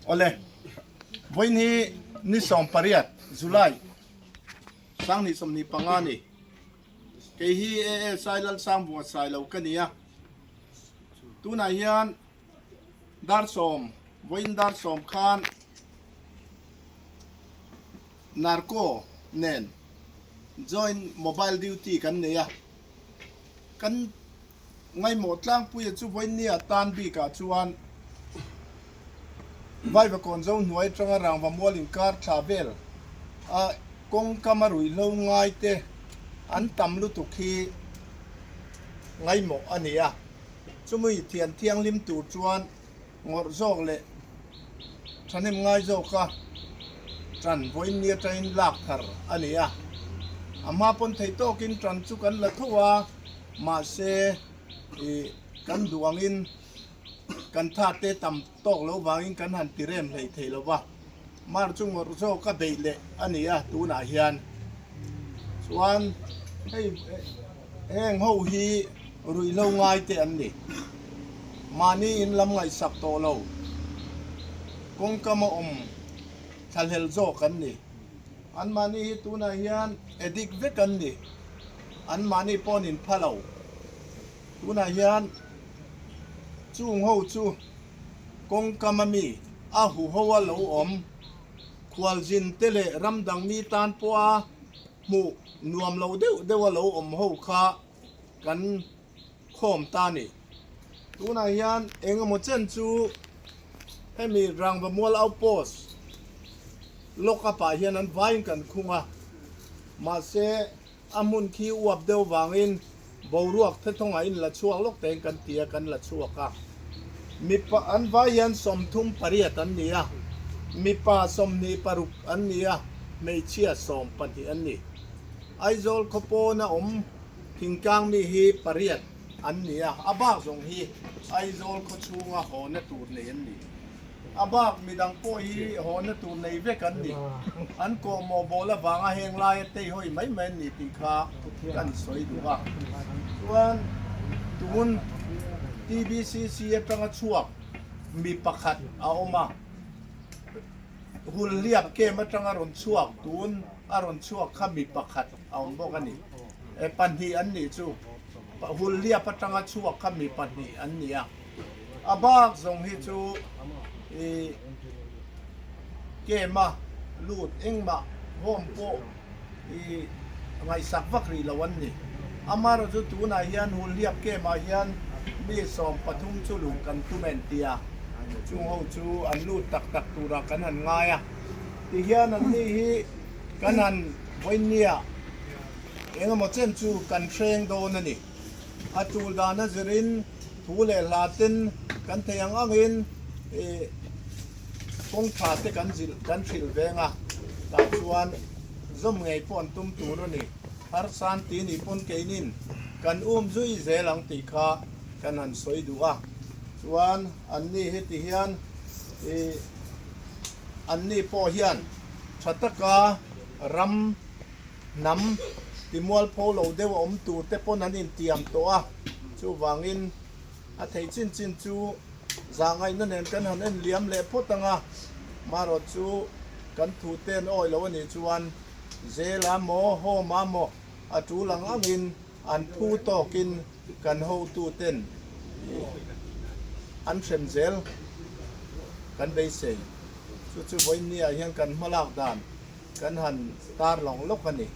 Awle, vawiin hi ni 18 July 2025 a ni. Kei hi ASI Lalsangbunga Sailo ka ni a. Tunah hian dar sawm, vawiin dar sawm khan Narco nen joint mobile duty kan nei a. Kan Ngaimawh tlangpuia chu vawinia tan bikah chuan Vaivakawn zo hnuai atanga rangva mual inkar thla vel a kawngkam a ruihhlo ngai te an tam lutuk hi ngaimawh a ni a. Chumi thian thianghlim tur chuan ngawrh zawk leh thahnem ngai zawka tan vawiin ni atangin lak thar a ni a. A hma pawn theih tawkin tan chu kan la tho a, mahse ih kan duh angin kan tha te tam tawk lo vangin kan han ti rem hlei thei lo va. Mar chu ngawrh zawk a beih leh a ni a tunah hian chuan hei heng ho hi ruihhlo ngai te an ni. Mahni in lam ngaihsak tawh lo kawngkam a awm thlahlel zawk an ni. An mahni hi tunah hian addict vek an ni. An mahni pawh an inpha lo. Tunah hian chung ho chu. Kawngkam a mi a huho a lo awm. Khualzin te leh ramdang mi tan pawha hmuh nuam lo deuh deuh a lo awm ho kha kan khawm ta a ni. Tunah hian eng emaw chen chu hemi Rangva Mual Outpost lock up ah hian an vaiin kan khung a, mahse A hmun khi uap deuh vangin boruak thethawngah in la chhuak lawk tein kan ti a, kan la chhuak a. Mipa an vai hian 38 an ni a, mipa 26 an ni a, hmeichhia 12 an ni. Aizawl khaw pawna awm thingtlang mi hi pariat an ni a, a bak zawng hi Aizawl khaw chhunga hawna tur nei an ni. A bak midang pawh hi hawna tur nei vek an ni. An kawhmawh bawl avanga heng laia teihawi mai mai an ni tih kha kan sawi duh a. Chuan tun TBCC atanga chhuak mi pakhat a awm a, Hulhliap camp atanga rawn chhuak tun a rawn chhuak kha mi pakhat a awm bawk a ni. E pahnih an nih chu. Hulhliap atanga chhuak kha mi pahnih an ni a. A bak zawng hi chu i game a lut engmah home pawh i ngaihsak vak rih lo an ni. Amaherawh chu tunah hian Hulhliap game ah hian mi 13 chu luh kan tum en tia chung ho chu an lut tak tak turah kan han ngai a. Tihian an ni hi kan han vawinia engemaw chen chu kan hreng dawn a ni. A tul dan a zirin thu leh hla ten kan thei ang angin kawng tha te kan zilh kan hrilh veng a, tah chuan zawm ngei pawh an tum tur a ni. Harsan ti nih pawn keinin kan um zui zel ang tih kha kan han sawi duh a, chuan anni heti hian anni pawh hian tha taka ram Hnam timualpho lo deuh a awm tur te pawn an intiam tawh a, chuvangin a theih chin chin chu zahngaihna nen kan han en liam leh phawt ang a, marawt chu kan thu te an awi lo a nih chuan Jail ah maw Home ah maw a tul ang angin an phu tawkin kan hotu ten an hrem zel kan beisei. Chu chu vawiin ni ah hian kan hmalak dan Kan han tar lawng lawk a ni.